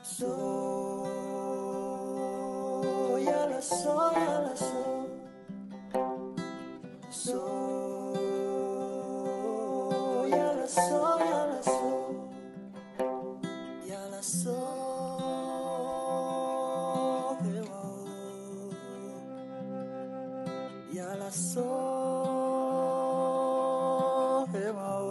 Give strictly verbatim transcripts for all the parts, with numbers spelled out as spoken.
So, ya la so, ya la so. So, ya la so, ya la so. Ya la so, he wa o. Ya la so, he wa o.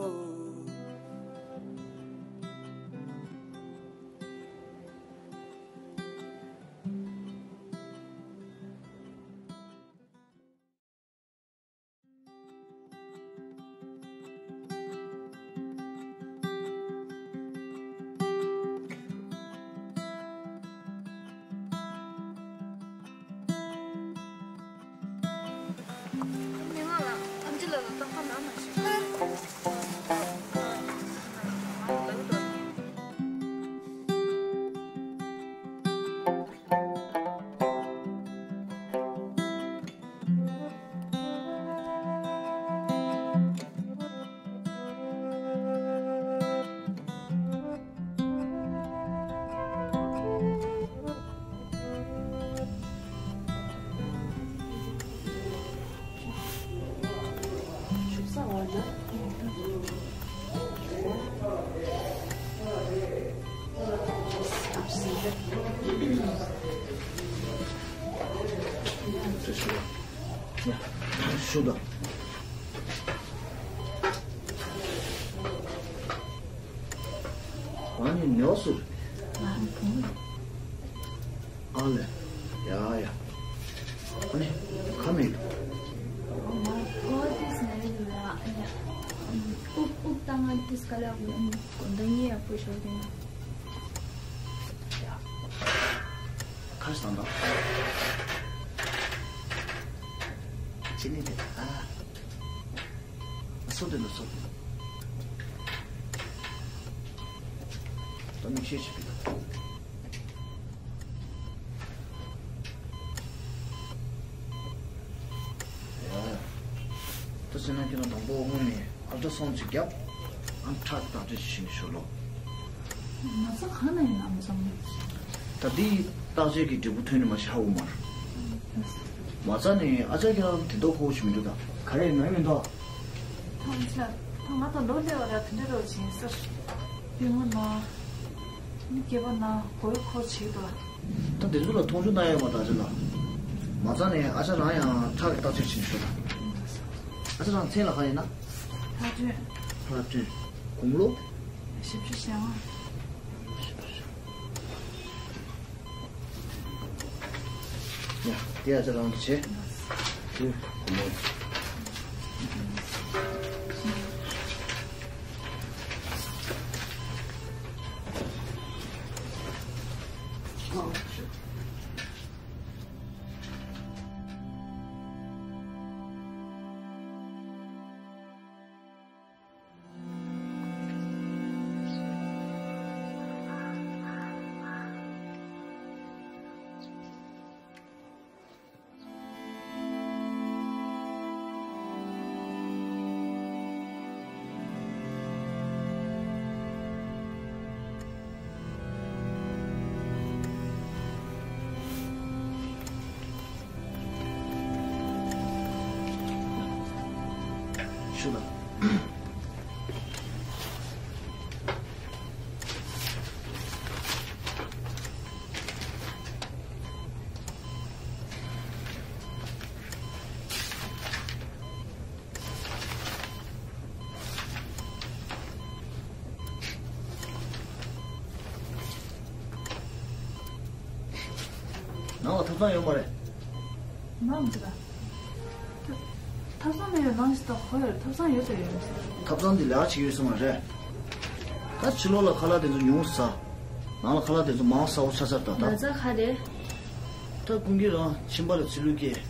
མི་མང་ལ་ཨམ་ཆི་ལགས་ལ་རྟག་པར་ལབ་མ་ཤེས། ཞུ་དང་། ཨ་ནི་ཉོ་སུ། ཨ་ལེ། ཡ་ཡ། ཨ་ནི་ཁ་མེད། ཨུབ་ཨུབ་ཏང་ཨ་ཏིས་ཀ་ལ་ཨུབ་ཨུབ་གོ་འདང་ཡེ་ཡག་པོ་ཤོར་གི་ན། ཁ་སང་དང་། ཅི་ནི་དེ་ཨ། སོ་དེ་ལ་སོ་དེ། ད་མིག་ཤེས་ཤིག་གི། ད་སེམས་ནང་ཁྱེད་རང་དང་པོ་དངོས་ནས་ཨལ་ཏྲ་སོན་ཅིག་བརྒྱབ། ཨང་ཁྲག་བརྟག་དཔྱད་ཅིག་བྱེད་ནས་ཤོད་ལོ། ང་ཚོ་གང་ན་ཡིན་ནམ་ཚང་མ། ད་འདི་བརྟག་དཔྱད་ཀྱི་འབྲས་བུ་ཐོན་ནས་མ་ཤི་ཧ་འུ་མར། མ་རྩ་ནས་ཨ་ཅག་ཁྱེད་རང་དེ་མདོག་ཁོ་བོ་ཞིག་མི་འདུག་ད་ག་རེ་ནང་མི་འདུག་ཐང་ཆ་ཐང་ང་དང་ལོ་ལེ་བ་ར་དེ་འདྲ་རོ་བྱིན་སར། པི་ངོ་ན། མི་སྐྱེ་བ་ན་གོ་ཡི་ཁོ་བྱེད་དོ། ད་དེ་ཚོ་ལ་མཐོང་ཆུང་གནང་ཡོད་མ་ད་ཅི་ལ། མ་རྩ་ནས་ཨ་ཅག་རང་ཡང་ཁྲག་གི་བརྟག་དཔྱད་བྱེད་ཤོག་ད། ཨ་ཅག་རང་མཚན་ལ་ག་ཡིན་ན། ལྷ་སྒྲོན། ལྷ་སྒྲོན། དགུང་ལོ། བཞི་བཅུ་ཞེ་ལྔ། ཡ། དེ་ཨ་ཅག་རང་གི་བྱེད། དེ་དགུང་ལོ། ཞུ་ལ། ནང་ལ་ཐབ་ཚང་ཡོད་མ་རེད། ནང་གི་ད། ཐབ་ཚང་མེད་པའི་ནང་ཞིག་ད་ཧོ་ཡོད་ཐབ་ཚང་ཡོད་ད་ཡོད་མི་སྲིད། ཐབ་ཚང་འདི་ལས་ཀ་བྱེད་ཀྱི་ཡོད་ས་མ་རེད། ད་ཕྱི་ལོགས་ལ་ཁ་ལག་དེ་ཚོ་ཉུང་ཟ། ནང་ལ་ཁ་ལག་དེ་ཚོ་མང་ཟ་བོ་ཆགས་ཚར་ད་ད། ན་ཚ་ག་རེད། ད་ཀུན་གྱིས་རང་ཁྱིམ་པ་ལ་ཚི་ལུས་སྐྱེས།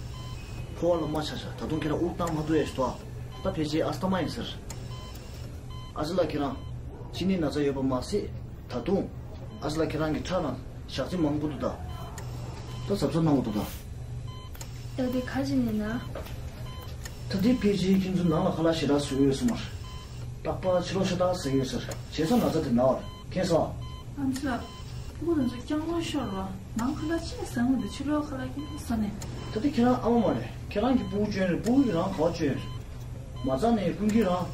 ཕོ་བ་ལ་རྨ་ཆགས་ཤག་ད་དུང་ཁྱེད་རང་དབུགས་བཏང་མ་ཐུབ་ཡ་ཞིག་ཏོ། ད་ཕལ་ཆེར་ཨ་སྟ་མ་ཡིན་ཟེར། ཨ་ཅག་ལགས་ཁྱེད་རང་གཅིན་སྙི་ན་ཚ་ཡོད་པ་མ་ཟད་ད་དུང་ཨ་ཅག་ལགས་ཁྱེད་རང་གི་ཁྲག་ནང་ཞག་ཚི་མང་པོ་འདུག་ད། ད་གཟབ་གཟབ་གནང་དགོས་འདུག་ད། ད་དེ་ག་ཅི་ཡིན་ན། ད་དེ་ཕལ་ཆེར་ཁྱེད་ཚོ་ནང་ལ་ཁ་ལག་ཞེ་དྲག་བཟོས་ཡོད་སོང་མ་རེད། རྟག་པར་ཕྱི་ལོགས་ཤ་སྟག་ཟ་ཡོད་ཟེར་བྱས་ཙང་ན་ཚ་དེ་ན་བ་རེད་མཁྱེན་སོང་། ཨ་མཆོག་སྤུ་གུ་དེ་ཚོ་སྐྱག་མ་ཤོར་བ། ནང་ཁ་ལག་ཅི་ཟ་མི་འདུག་ཕྱི་ལོགས་ཁ་ལག་ཁྱིམ་ནས་ཟ་ནས། ད་ལྟ་ཁྱེད་རང་ཨ་མ་མ་རེད། ཁྱེད་རང་གི་སྤུ་གུ་སྐྱོན་རེད། སྤུ་གུ་གི་རང་ག་བ་སྐྱོན་རེད། མ་རྩ་ནས་ཀུན་གྱིས་རང་།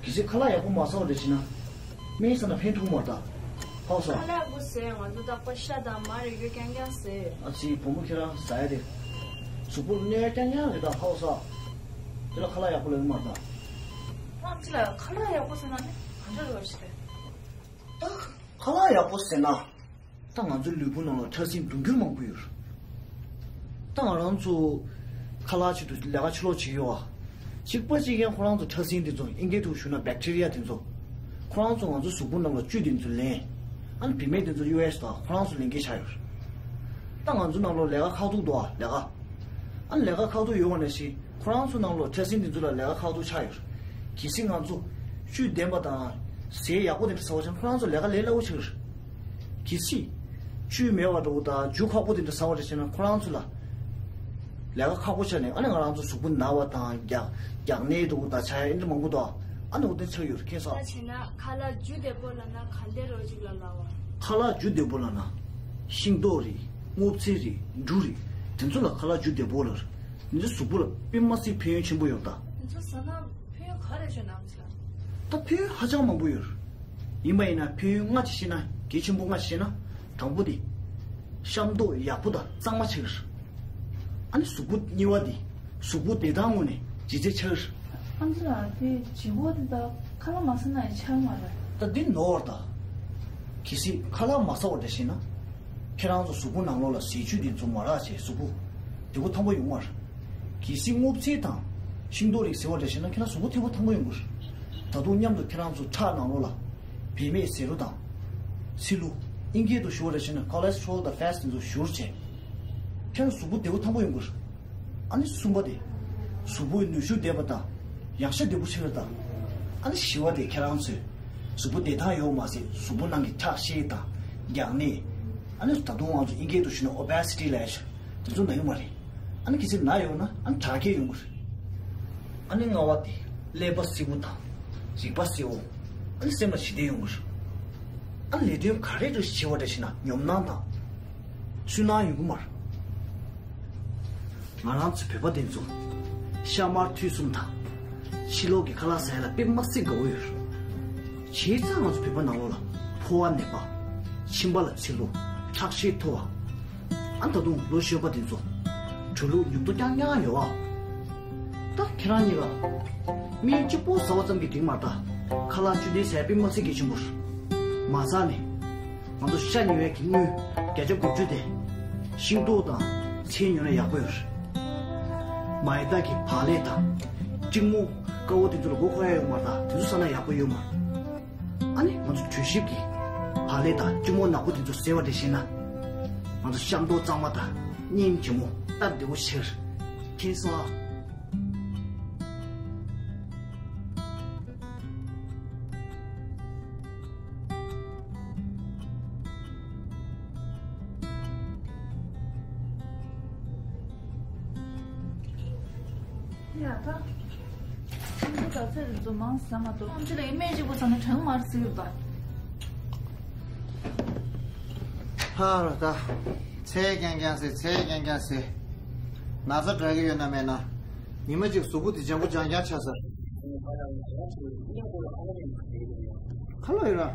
གལ་སྲིད་ཁ་ལག་ཡག་པོ་མ་ཟ་བ་རེད་བྱས་ན། སྨན་ཟ་ན་ཕན་ཐོགས་མ་རེད་ད། ཧའོ་ས། ཁ་ལག་ཡག་པོ་ཟས། ང་ཚོ་རྟག་པར་ཤ་དང་མར་ཡོད་རྒྱུ་རྐྱང་རྐྱང་ཟས་ཡོད། ཨ་ཙི། བུ་མོ་ཁྱེད་རང་ཟ་ཡ་དེ། གཟུགས་པོར་གནོད་ཡ་རྐྱང་རྐྱང་རེད་ད། ཧའོ་ས། དེ་ལ་ཁ་ལག་ཡག་པོ་ལབ་ཀྱི་མ་རེད་ད། ཨ་ཙི་ལགས། ཁ་ལག་ཡག་པོ་ཟས་ན་ནི་ག་འདྲ་རེད་བ་ཞིག་རེད། ད་ཁ་ལག་ཡག་པོ་ཟས་ན། ད་ང་ཚོའི་ལུས་པོ་ནང་ལ་ཕྲ་སྲིན་དུག་འགྱུར་མང་པོ་ཡོད་རེད། ད་ང་རང་ཚོ་ཁ་ལག་ཆེད་དུ་ལས་ཀ་ཕྱི་ལོགས་བྱེད་ཀྱི་ཡོད་ཨ། གཅིག་པ་གཅིག་རྐྱང་ཁོ་རང་ཚོ་ཕྲ་སྲིན་དེ་ཚོ་ཨིན་སྐད་ཐོག་ཞུས་ན་བེག་ཊི་རི་ཡ་དེ་ཚོ། ཁོ་རང་ཚོ་ང་ཚོ་གཟུགས་པོ་ནང་ལ་བཅུད་དེ་ཚོ་ལེན། ཨ་ནི་བུད་མེད་དེ་ཚོ་ཡུ་ཨེས་དང་ཁོ་རང་ཚོ་ལེན་གྱི་ཆགས་ཡོད་རེད། ད་ང་ཚོ་ནང་ལོགས་ལས་ཀ་ཁག་ཐུག་འདུག་ཨ། ལས་ཀ། ཨ་ནི་ལས་ཀ་ཁག་ཐུག་ཡོད་པ་ནང་བཞིན། ཁོ་རང་ཚོ་ནང་ལོགས་ཕྲ་སྲིན་དེ་ཚོ་ལ་ལས་ཀ་ཁག་ཐུག་ཆགས་ཡོད་རེད། གལ་སྲིད་ང་ཚོ་བཅུད་ལྡན་པ་དང་ཟས་ཡག་པོ་དེ་འདྲ་ཟ་བ་བྱས་ན་ཁོ་རང་ཚོ་ལས་ཀ་ལས་སླ་པོ་ཆགས་ཀྱི་རེད། གལ་སྲིད་བཅུད་མེད་པ་འདྲ་པོ་དང་རྒྱུ་ཁག་པོ་དེ་འདྲ་ཟ་བ་རེད་བྱས་ན་ཁོ་རང་ཚོ་ལ་ལས་ཀ་ཁག་པོ་ཆགས་ནས། ཨ་ནི་ང་རང་ཚོ་གཟུགས་པོ་ན་བ་དང་རྒྱགས་རྒྱགས་ནད་འདྲ་པོ་དང་ཆགས་ཡ་ཨེ་འདྲ་མང་པོ་འདུག་ཨ་ནི་འོ་དེ་ཆགས་ཡོད་རེད། ཁྱེད་ཚོ། ད་བྱས་ན་ཁ་ལག་རྒྱུ་བདེ་པོ་ལབ་ན་ག་འདྲ་རོ་ཅིག་ལ་ལབ་པ། ཁ་ལག་རྒྱུ་བདེ་པོ་ལབ་ན། ཤིང་ཏོག་རེད། སྔོ་ཚལ་རེད། འབྲུ་རེད། དེ་ཚོ་ལ་ཁ་ལག་རྒྱུ་བདེ་པོ་ལབ་རེད། འདི་ཚོ་གཟུགས་པོ་ལ་དཔེ་མ་སྲིད་ཕན་ཡོན་ཆེན་པོ་ཡོད་ད། འདི་ཚོ་ཟ་ན་ཕན་ཡོན་ག་རེ་བྱུང་ནམ་ཟེར་ལ། ད་ཕན་ཡོན་ཧ་ཅང་མང་པོ་ཡོད་རེད། ཡིན་པ་ཡིན་ན་ཕན་ཡོན་ལྔ་ཅིག་བཤད་ན། གལ་ཆེན་པོ་ལྔ་ཅིག་བཤད་ན། དང་པོ་དེ། ཤ་མདོག་ཡག་པོ་དང་གཙང་མ་ཆགས་ཀྱི་རེད། ཨ་ནི་གཟུགས་པོ། གཉིས་པ་དེ། གཟུགས་པོ་བདེ་ཐང་ངོས་ནས་ལྗིད་ཚད་ཆགས་ཀྱི་རེད། ཨ་ཙི་ལགས། དེ་བྱིས་པ་དེ་ད་ཁ་ལག་མ་ཟ་ན་ཡང་ཆགས་མ་རེད། ད་འདི་ནོར་བ་རེད་ད། གལ་སྲིད་ཁ་ལག་མ་ཟ་བ་འདྲ་བྱས་ན། ཁྱེད་རང་ཚོ་གཟུགས་པོ་ནང་ལོགས་ལ་ཟས་བཅུད་དེ་ཚོ་མ་རག་བྱས་གཟུགས་པོ་བདེ་པོ་ཐང་པོ་ཡོང་མ་རེད། གལ་སྲིད་སྔོ་ཚལ་དང་ཤིང་ཏོག་རིགས་ཟ་བ་འདྲ་བྱས་ན་ཁྱེད་རང་གཟུགས་པོ་བདེ་པོ་ཐང་པོ་ཡོང་གི་རེད། ད་དུང་མཉམ་དུ་ཁྱེད་རང་ཚོ་ཁྲག་ནང་ལོགས་ལ་བུད་མེད་ཟས་རོ་དང་། ཚིལ་ལུ། ཨིན་སྐད་དུ་ཞུ་བ་འདྲ་བྱས་ན་cholesterol དང་fats དེ་ཚོ་ཞུ་རུ་བྱས། ཁྱེད་རང་གཟུགས་པོ་བདེ་པོ་ཐང་པོ་ཡོང་གི་རེད། ཨ་ནི་གསུམ་པ་དེ། གཟུགས་པོའི་ནུས་ཤུགས་ལྡན་པ་དང་། ཡང་ཤ་བདེ་པོ་ཆགས་ཀྱི་རེད་ད། ཨ་ནི་བཞི་པ་དེ་ཁྱེད་རང་ཚོས་གཟུགས་པོ་བདེ་ཐང་ཡོད་མ་ཟད་གཟུགས་པོ་ནང་གི་ཁྲག་ཤེད་དང་། རྒྱགས་ནད། ཨ་ནི་ད་དུང་ང་ཚོ་ཨིན་སྐད་དུ་ཞུས་ན་obesity ལབ་ཡ་ཞིག་དེ་ཚོ་ན་ཡོད་མ་རེད། ཨ་ནི་གལ་སྲིད་ན་ཡོད་ན་ཨ་ནི་དྲག་སྐྱེད་ཡོང་གི་རེད། ཨ་ནི་ལྔ་པ་དེ་ཀླད་པ་སེར་པོ་དང་། རེག་པ་སེར་པོ། ཨ་ནི་སེམས་ལ་ཞི་བདེ་ཡོང་གི་རེད། ཨ་ནི་ལས་དོན་ག་རེ་རེད་བྱེད་པ་འདྲ་བྱས་ན་ཉོབ་སྣང་དང་། སུན་སྣང་ཡོང་གི་མ་རེད། ང་རང་ཚོ་བོད་པ་དེ་ཚོ་ཤ་མར་ཐུད་གསུམ་དང་། ཕྱི་ལོགས་ཀྱི་ཁ་ལག་ཟ་ཡ་ལ་དཔེ་མ་སྲིད་དགའ་པོ་ཡོད་རེད། བྱས་ཙང་ང་ཚོ་བོད་པ་ནང་ལོགས་ལ་ཕོ་བ་ནད་པ། མཆིན་པ་ལ་ཚིལ་ལུ། ཁྲག་ཤེད་མཐོ་བ། ཨ་ད་དུང་ལོ་གཞོན་པ་དེ་ཚོ་དྲོད་རླུང་ཉུང་མཐོ་རྐྱང་རྐྱང་ཡོད་ཨ། ད་ཁྱེད་རང་གཉིས་ཀ་སྨན་གཅིག་པོ་ཟ་བ་ཙམ་གྱིས་འགྲིག་མ་རེད་ད། ཁ་ལག་བཅུད་ལྡན་ཟ་ཡ་དཔེ་མ་སྲིད་གལ་ཆེན་པོ་རེད། མ་ཟ་ནས། ང་ཚོ་ཤ་ཉོ་ཡ་གི་དངུལ་བརྒྱ་ཆ་དགུ་བཅུ་དེ། ཤིང་ཏོག་དང་ཚལ་ཉོ་ན་ཡག་པོ་ཡོད་རེད། མ་ཡི་དྭགས་ཀྱི་བག་ལེབ་དང་། ཀྲིན་མོག་དཀར་པོ་དེ་ཚོ་ལ་མགོ་འཁོར་ཡ་ཡོད་མ་རེད་ད། དེ་ཚོ་ཟ་ན་ཡག་པོ་ཡོད་མ་རེད། ཨ་ནི་ང་ཚོ་གྲོ་ཞིབ་ཀྱི་བག་ལེབ་དང་ཀྲིན་མོག་ནག་པོ་དེ་ཚོ་ཟས་པ་འདྲ་བྱས་ན། ང་ཚོ་ཤ་མདོག་གཙང་མ་དང་སྙིང་རྗེ་མོ་སྟབས་བདེ་པོ་ཆགས་རེད། མཁྱེན་སོང་ཨ། ཡ་ད། ཁྱིམ་དུ་ག་ཚོད་རེད་ཚོ་མང་ཟ་མ་གཏོགས། ཁྱིམ་ལ་ཡི་སྨན་གཅིག་པོ་ཟ་ན་གྲང་མར་ཟིག་རེད་པ། ཧ་ར་ད། ཚེ་རྐྱང་རྐྱང་ཟེར་ཚེ་རྐྱང་རྐྱང་ཟེར། ན་ཚ་དྲག་གི་ཡོད་ན་མེད་ན། ཉི་མ་གཅིག་གཟུགས་པོ་དེ་ལྗང་ཁུ་ལྗང་ལྗང་ཆགས་ས། ཁ་ལོ་ཡོད་ར།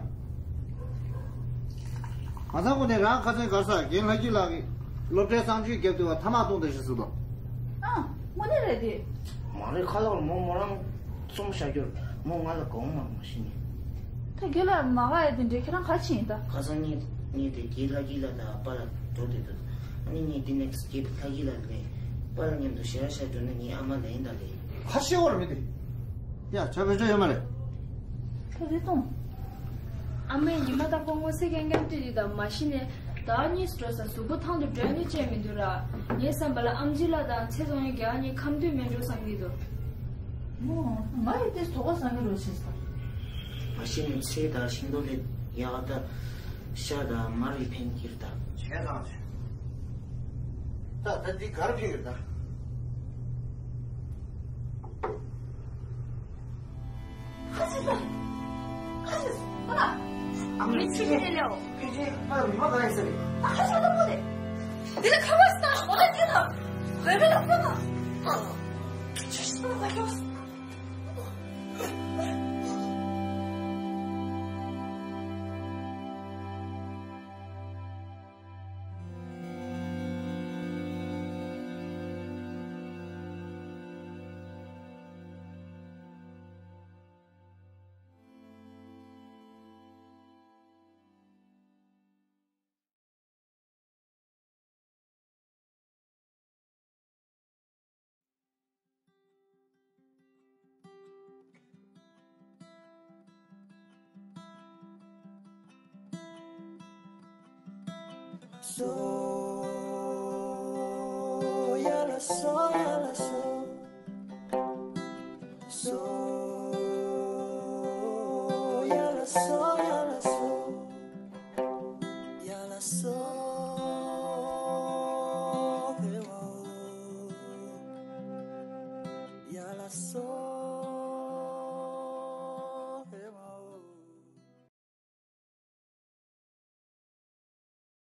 ང་ཚང་ཁོ་ནས་རང་ཁ་སང་གར་ས་རྒན་ལྷ་སྐྱིད་ལགས་ཀྱིས་སློབ་གྲྭའི་གསང་སྤྱོད་རྒྱབ་དུས་བ་ཐ་མག་བཏུང་དང་ཞེས་གསུངས་དོ། ཨ། དངོས་གནས་རེད་དེ། མ་རེད། ཁ་ལག་ལ་མོ་མོ་རང་རྩོམ་བཞག་རྒྱུར་མོ་ང་ལ་དགོངས་མ་མ་ཤི་ནས། ད་རྒན་ལགས་མ་ག་ཡ་དེ་འདྲའི་ཁྱེད་རང་ག་ཕྱིན་ཡིན་ད། ཁ་སང་ངས་ངས་དེ་རྒན་ལྷ་སྐྱིད་ལགས་དང་པཱ་ལགས་འགྲོ་དུས་དུས། ཨ་ནི་ངས་དེ་ནས་རྒན་ལྷ་སྐྱིད་ལགས་ནས་པཱ་ལགས་མཉམ་དུ་ཞེ་དྲག་ཤ་འགྲོ་ན་ངའི་ཨ་མ་ལན་ད་ལས། ཁ་ཤེས་བོར་མི་དེ། ཡ་ཆ་བེད་སྤྱོད་ཡོད་མ་རེད། ད་རེད་དང་། ཨ་མས་ཉི་མ་རྟག་པར་སྔོ་ཚལ་རྐྱང་རྐྱང་སྤྲད་དེ་དང་མ་གཞི་ནས་ཟླ་བ་གཉིས་སུ་འགྲོ་ས་གཟུགས་པོ་ཐང་དུ་འགྲོ་ནི་བཅད་མི་འདུག་ར། ངའི་བསམ་པ་ལ་ཨམ་ཆི་ལགས་དང་ཚེ་བཙོང་ཡོན་རྒྱ་གཉིས་ཁམས་སྡུད་མེད་འགྲོ་བསམ་གྱི་འདུག་མོ། ང་ཡི་ཏེ་དོ་ག་བཟང་གི་རོ་ཞེས་ས། མ་གཞི་ནས་ཚེ་དང་ཤིང་ཏོག་ལས་ཡག་ད། ཤ་དང་མར་རི་ཕན་གྱི་རེད་ད། བྱས་ཙང་ཆེ། ད་ད་འདི་གར་ཕེབས་ཡོད་ད། ཁ་ཆེ་ས། ཁ་ཆེ་ས། ཨ་མ་ལགས། ཕལ་ཆེར་ཕལ་ཆེར་ཕར་མི་མང་གང་ཡིན་ས་རེད། ད་ཁ་ཤོག་ད་མོ་དེ། དེ་ལ་ཁ་བ་སྟ་མོ་དེ་དེ་དང་། བེ་བེ་ལ་ཕོ་དང་། ཁ་ཤོག་ད་མོ་ཁ་ཤོག་སོ། ཡ་ལ་སོ། ཡ་ལ་སོ། སོ། ཡ་ལ་སོ། ཡ་ལ་སོ། ཡ་ལ་སོ། ཧེ་ཝ། ཡ་ལ་སོ།